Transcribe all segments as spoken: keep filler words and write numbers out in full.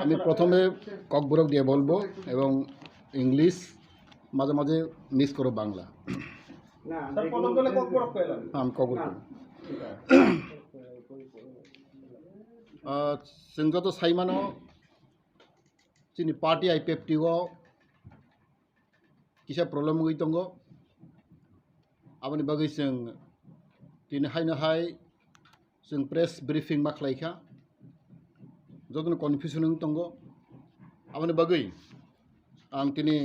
আমি প্রথমে ককবরক দিয়ে বলবো এবং ইংলিশ, মাঝে মাঝে মিস করো বাংলা। স্যার, প্রথম দলে ককবরক কইলাম। আমি Kokborok. Sir. Ah, chwng joto saimano, chini party I P F T o kisa problem wngwi tongo. Aboni bagwi chwng tini haino hai chwng press briefing ma khlai kha, jotono confusion wng tongo. Aboni bagwi ang tini,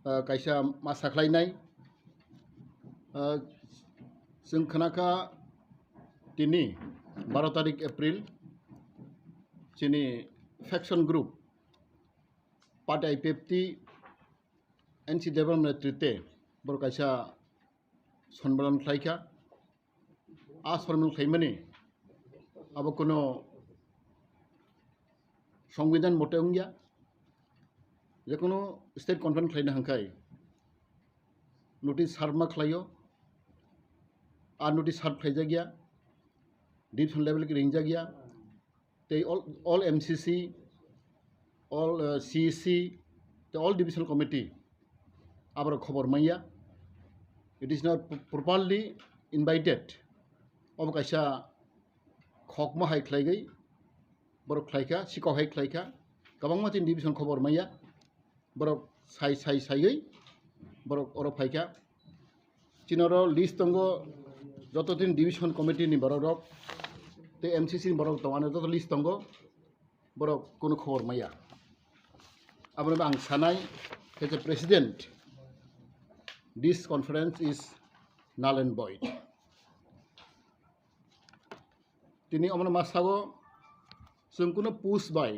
ah, kaisa ma sakhlainai, ah, chwng khna kha tini baro tarik April chini faction group party I P F T N C Debbarma netrite borok kaisa sonmilan khlai kha. A sonmilan khlaimani abo kuno songbidan mote wngya. Jekono state conference khlaina hangkhai notice serve ma khlaio. A notice serve khlaijakya, division level ki ringjakya. Tei all, all M C C, all, uh, C E C, tei all divisional committee aborok khobor manya. It is not p-, properly invited. Obo kaisa khokma hai khlaigwi borok khlaikha, sikok hai khlaikha. Kwbangma chini division khobor manya. Borok sai, sai, saiwi borok oro phaikha. Chini oro list tongo, joto tin division committee ni borok rok tei M C C ni borok tongo, ano joto list tongo, borok kunu khobor maya. Abono ang sanai, as a president, this conference is null and void. Tini omono ma sago, chwng kuno post bai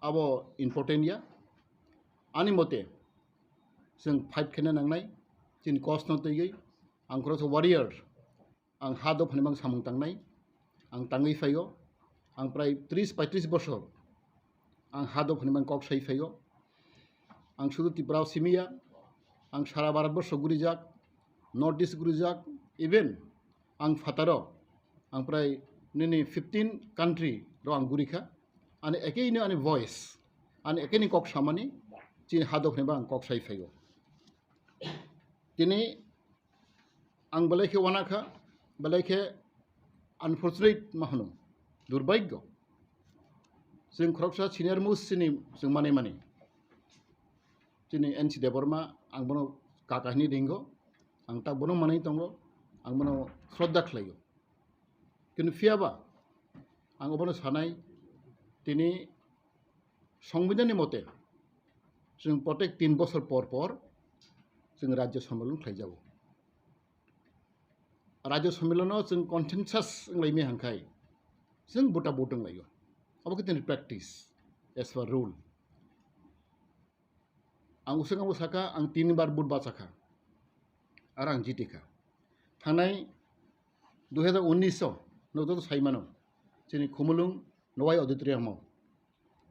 abo important ya. Ani mote, chwng fight khaina nangnai, chini cause no twiwi, ang khoroksa warrior, ang ha dophani mang samung tangnai, ang tangwi phaio, ang prai tris paitris bosor, ang ha dophani mang kok sai phaio. Ang sudu Tripura o simiya, ang sara Bharat borso gurijak, North East gurijak, even ang phataro, ang prai nini fifteen country ro ang gurikha. Ani ekeino ani voice, ani ekeini kok samani, chini ha dophani ba ang kok sai phaio. Tini ang belai khe wanakha, belai khe unfortunate ma hwno, durbhagyo. Chwng khoroksa senior most chini chwng manwi mani. Chini N C Debbarma, ang bono kaka hinwi ringo, ang tak bono manwi tongo, ang bono shraddha khlaio. Kintu phiyaba ang obono sanai, tini Songbidanni mote, chwng protek tin bosor por por chwng Rajya Sammilan khlaijago. Rajya Sammilano chwng consensus wnglaimani hangkhai chwng bota vote wnglaio. Abo khe tini practice as per rule. Ang uswk ang sakha, ang tin bar vote bachakha. Aro ang jitikha. Thangnai dui hazar unnish o, no joto saimano, chini Khumulwng Nowai Auditorium o,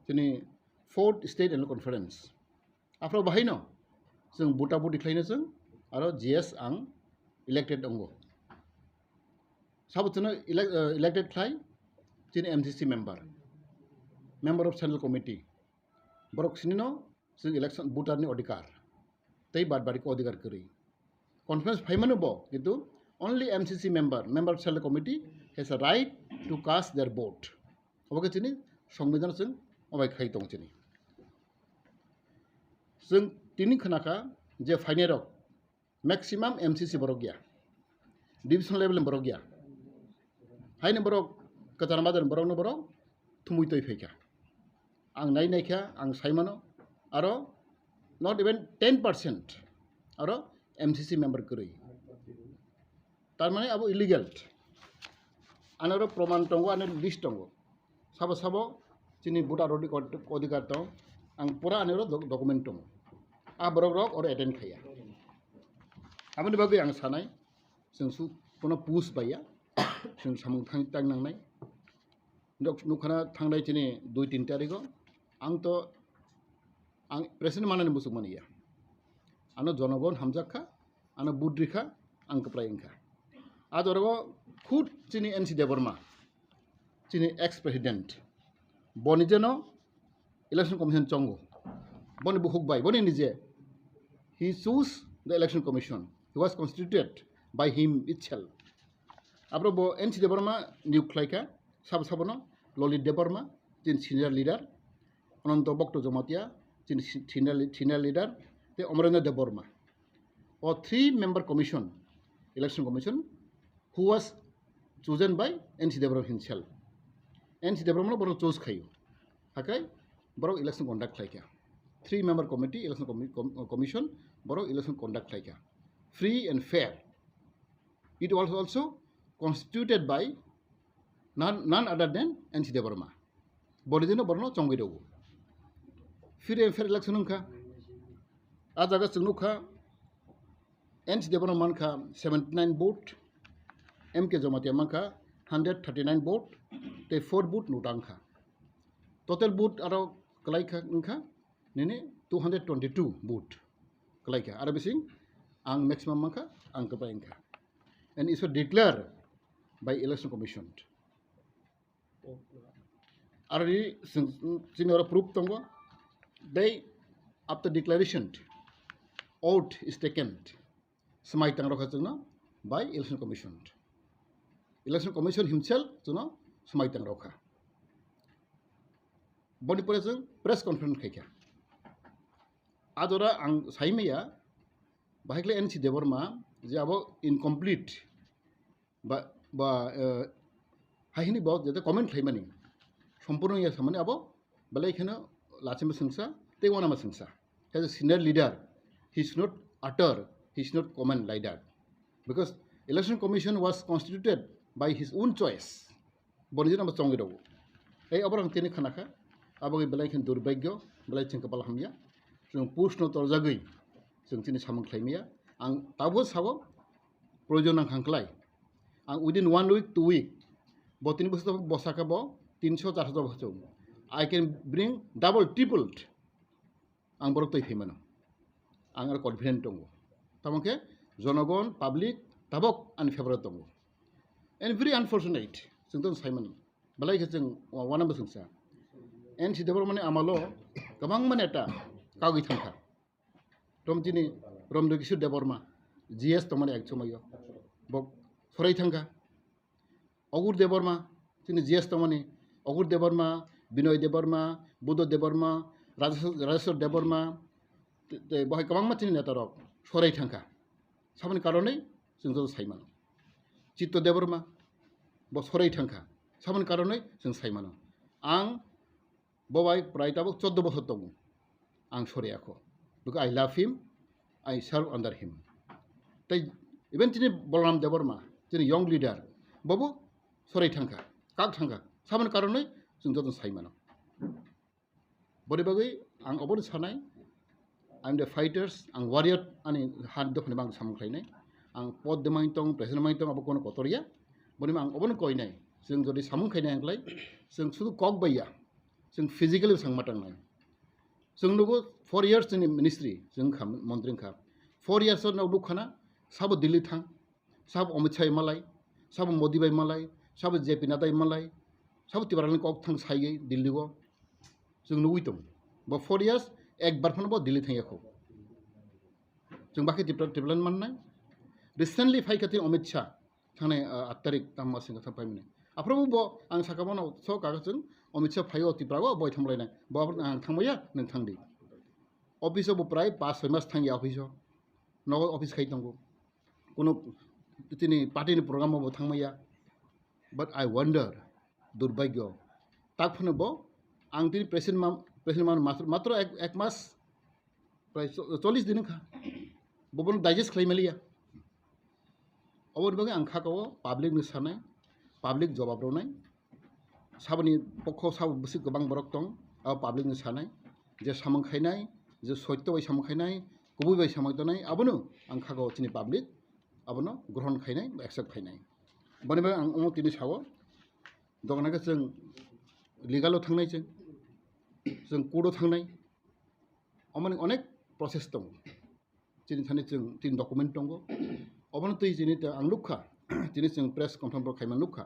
chini Fourth State Annual Conference. Aphro bahaino chwng buta buti khlaino chwng, aro G S ang elected wngo. Sabo chwngno elec-, eh, elected khlai chini M C C member, member of Central Committee. Borok sinino chwng election voter ni odhikar. Tei bad baki odhikar kwrwi. Conference phaimano bo, kintu only M C C member, member of Central Committee has a right to cast their vote. Obo khe chini Songbidan chwng obai khai tong chini. Chwng tini khwnakha je phainai rok maximum M C C borok ya, division level ni borok ya. Haini borok kwchar madar borokno borok thumui toi phaikha. Ang nai naikha, ang saimano, aro not even ten percent aro M C C member kwrwi. Tar mane abo illegal. Anoro proman tongo, anoro list tongo. Sabo sabo chini voter odhikar, odhikar tong. Ang pura anoro doc-, document tongo. A borok rok oro attend khaya. Aboni bagwi ang sanai, chwng su kono post baiya, chwng samung thang tang nangnai. Nok-, nukhana thangnai chini dui tin tarigo. Ang to, ang president manani muchuk mani ya. Ano jonogon hamjak kha, ano budri kha, ang kwplai wngkha. A jorogo khud chini N C Debbarma, chini ex president, boni jeno election commission chongo, boni bukhuk bai, boni nije, he choose the election commission, he was constituted by him itself. Abro bo N C Debbarma niyok khlaikha, sabo sabono Lalit Debbarma, chini senior leader, Ananto Bhakta Jamatia, chini senior leader, tei Amarendra Debbarma. O three member commission, election commission, who was chosen by N C Debbarma himself. N C Debbarma no borok choose khaio. Hakai borok election conduct khlaikha. Three member committee, election commi-, com-, commission, borok election conduct khlaikha. Free and fair. It was also constituted by none, none other than N C Debbarma. Boni jeno borokno chongwi rwo. Free and fair election wngkha. A jaga chwng nukha, N C Debbarma mankha seventy nine vote, M K Jamatia mankha hundred thirty nine vote, tei four vote nota wngkha. Total vote aro kwlaikha wngkha nini two hundred twenty two vote kwlaikha. Aro bising ang maximum mankha, ang kwbai wngkha. And it's declared by election commission. Already chini oro proof tongo. They, after declaration, oath is taken. Swmai tang rokha chwngno by election commission. Election commission himself chwngno swmai tang rokha. Boni pore chwng press conference khaikha. Ajora ang saimaya, bahai khle N C Debbarma je abo incomplete ba, ba, eh, hai hini bo jete comment khlaimani, sompurno ya samani abo belai kheno lachima sengsa tei wanama sengsa. As a senior leader, he should not utter, he should not comment like that. Because election commission was constituted by his own choice. Boni jeno bo chongwi rwo. Ei abo ang tini khanakha, abo belai kheno durbagyo, belai chwng kapal hamya. Chwng push no torjagwi, chwng tini samung khlaimaya. Ang tabo sabo, proyojon nang khang klai. Ang within one week, two week, bo tini bwswk bosaka bo tinso charso bosong. I can bring double, tripled. Ang borok twi phaimano. Ang aro confident tongo. Tamo khe jonogon, public tabok ani favour tongo. And very unfortunate, chwng to saimani. Belai khe chwng wa-, wanama sengsa. N C Debbarmani amalo kwbangma neta kagwi thangkha. Tom chini Bromdekiswar Debbarma, G S tongmani ek somoyo. Bo sorai thangkha. Ogur Debbarma, chini G S tongmani, Ogur Debbarma, Binoy Debbarma, Buddha Debbarma, Rajeswar, Rajeswar Debbarma, te, te, bo hai kwbangma chini neta rok sorai thangkha. Saboni karonwi chwng joto saimano. Chitto Debbarma, bo sorai thangkha. Saboni karonwi chwng saimano. Ang Bo bai prai tabuk choddo bosor tongo. Ang sori akho. Because I love him, I serve under him. Tei even chini Balaram Debbarma, chini young leader, bobo sorai thangkha, kak thangkha. Saboni karonwi chwng joto sai mano. Boni bagwi ang obono sanai, I'm the fighters, ang warrior ani han dophani bang samung khlainai. Ang pod de main tong, president main tong, abo kono kotor ya. Boni ang obono koinai. Chwng jodi samung khainai ang klai, chwng sudu kok bai ya. Chwng physically bo sang ma tangnai. Chwng nugo four years chini ministry, chwng kha montri wngkha. Four years o nog nukkhana, sabo Delhi thang, sabo Amit Shah bai malai, sabo Modi bai malai, sabo J P Nadda bai malai, sabo Tiprani kok thang saiwi Delhi o. Chwng nugwi tongo. Bo four years ekbar phano bo Delhi thang yakho. Chwng bakhe Tipra, Tipraland mannai. Recently phaikha tini Amit Shah. Thangnai, ah, aat tarik tamo singkha thang paimani. Aphuru bo ang saka bono so kaga chwng Amit Shah phaio Tripura o boi thamlainai. Bo ang thangmaya nwng thangdi. Office o bo prai pas soi mas thangya office o. Nogo office khai tongo. Kuno tini party ni program o bo thangmaya. But I wonder, durbagyo. Tak phano bo ang tini president ma, president ma matro, matro ek, ek mas Prai cho-, chollish din wngkha. Bo bono digest khlai maliya. Oboni bagwi ang kha kao public ni sanai, public jawab rwnai. Saboni pokho sabo bwswk kwbang borok tong, abo public ni sanai. Je samung khainai, je soitto bai samung khainai, kubui bai samung tongnai, abono ang kha kao chini public, abono grohon khainai, accept khainai. Boni bagwi ang omo tini sao, dogana khe chwng legal o thangnai chwng, chwng court o thangnai. Omoni onek process tongo. Chini thani chwng tin document tongo. Obono twi chini ta ang nukha. Chini chwng press conference bo khaima nukha.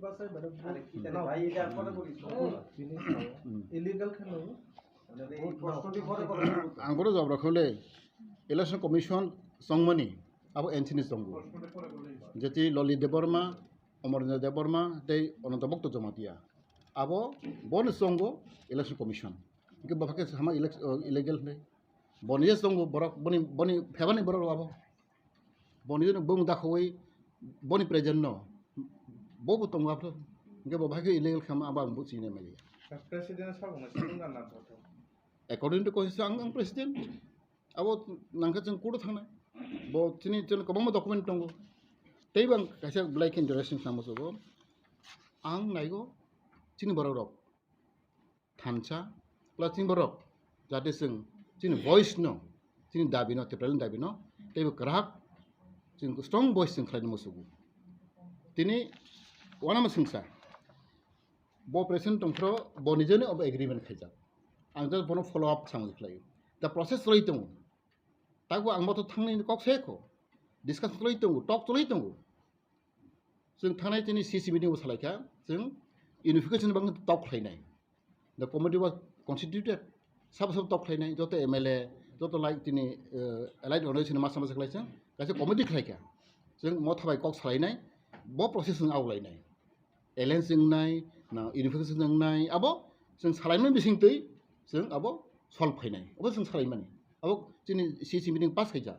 vote bachai mane vote no. Bini sao illegal khe no. Ang bono jawab rwkha le, Election Commission chongmani abo N C ni chongo. Jeti Loli Debbarma, Amarendra Debbarma tei Ananta Bhakta Jamatia. Abo boni chongo Election Commission. Hingke bo khe sama elec-, o, illegal hinwi. Boni je chongo borok, boni, boni phebani borok abo. Boni je bung dakhowi, boni present no. Bo bo tongo abo. Hingke bo bahai khe illegal khama abo ang bo chini mali. President sabo mo sini na na photo. According to constitution ang, ang president. Abo nangkhe chwng court o thangnai. Bo chini, chini kwbangma document tongo. Tei bo ang kaisa belai khe interesting khlama muchungo. Ang naigo chini borok rok thansa, plus chini borok, jate chwng chini voice no, chini dabi no, Tipralian dabi no, teibo kwrak chwng strong voice chwng khlaina muchungo. Tini uanama swngsa, bo president tongphro, bo nijeni obo agreement khaijak. Ang just bono follow up samung khlai. The process cholai tongo. Tabo ang boto thangnai kok se kho. Discussion cholai tongo, talk cholai tongo. Chwng thangnai tini C C meeting bo salai kha, chwng unification bang talk khlainai. The committee was constituted, sabo sabo talk khlainai, joto M L A, joto like tini, eh, allied organization masa masa khlai chwng, kaisa committee khlai kha. Chwng motha bai kok salainai, bo process chwng awlainai. Alliance wngnai, na unification wngnai, abo chwng salaimani bising twi chwng abo solve khainai. Abo chwng salaimani. Abo chini C C meeting pass khaijak.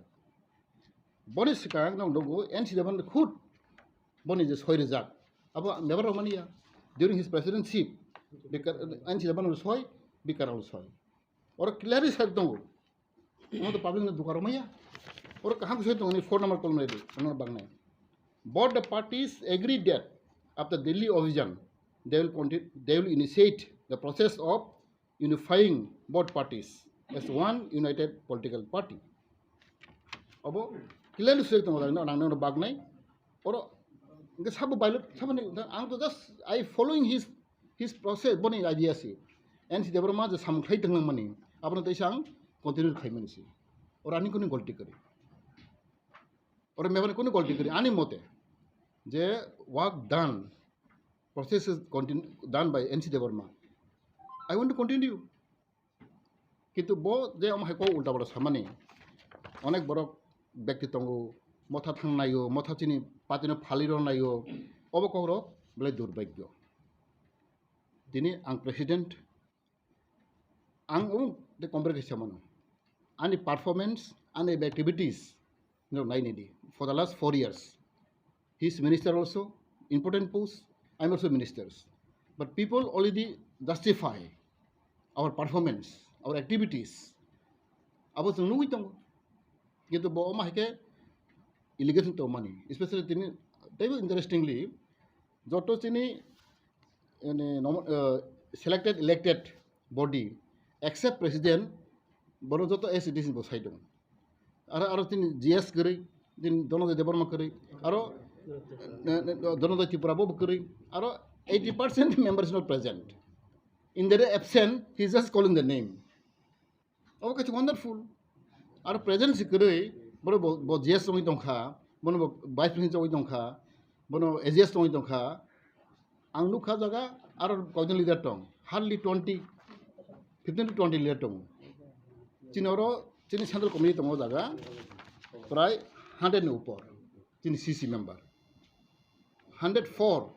Boni swkang nong nogo N C Debbarma khud boni je soi rijak. Abo member rok mani ya. During his presidency, Bikar, N C Debbarma soi, Bikar soi. Oro clearly sai tongo. Omo to public no duka rok maya. Oro kaham soi tongo ni phone number call nai di, ano bang nai. Both the parties agreed that after Delhi Abhijan, they will continue, they will initiate the process of unifying both parties as one united political party. Abo clearly soi tongo, nang nang bagnai. Oro hingke sabo bailo, sabo ni, ang to just I following his, his process, boni idea si. N C Debbarma je samung khlai tonglang mani, abono teisa ang continue khlai mani si. Oro ani kuni golti kari. Oro mebani kuni golti kari, ani mote. Je work done, process is continu-, done by N C Debbarma. I want to continue. Kintu bo je omo hai kok ulta palta samani, onek borok bekti tongo, motha thang naio, motha chini party no phalwi rw naio, obo kok rok belai durbhagyo. Tini ang president, ang omo de compare khe samano. Ani performance, ani activities, no, nai nini. For the last four years, he is minister also, important post, I am also ministers. But people already justify our performance, our activities. Abo chwng nugwi tongo. Kintu bo omo hai khe allegation tongmani, especially tini, teibo interestingly, joto chini, ene, nom-, eh, selected, elected body, except president, boro joto as it is bo sai tongo. Aro, aro tini G S kwrwi, tini Dhananjay Debbarma kwrwi, aro Janodai Tripura bo kwrwi. Aro eighty percent member is not present. In the day absent, he is just calling the name. Obo kaisa wonderful. Aro present si kwrwi, bono bo, bo G S tongwi tongkha, bono bo vice president tongwi tongkha, bono A G S tongwi tongkha. Ang nukha jaga aro koijon leader tong, hardly twenty, fifteen to twenty leader tongo. Chini oro chini central committee tongo jaga prai hundred ni upor, chini C C member. Hundred four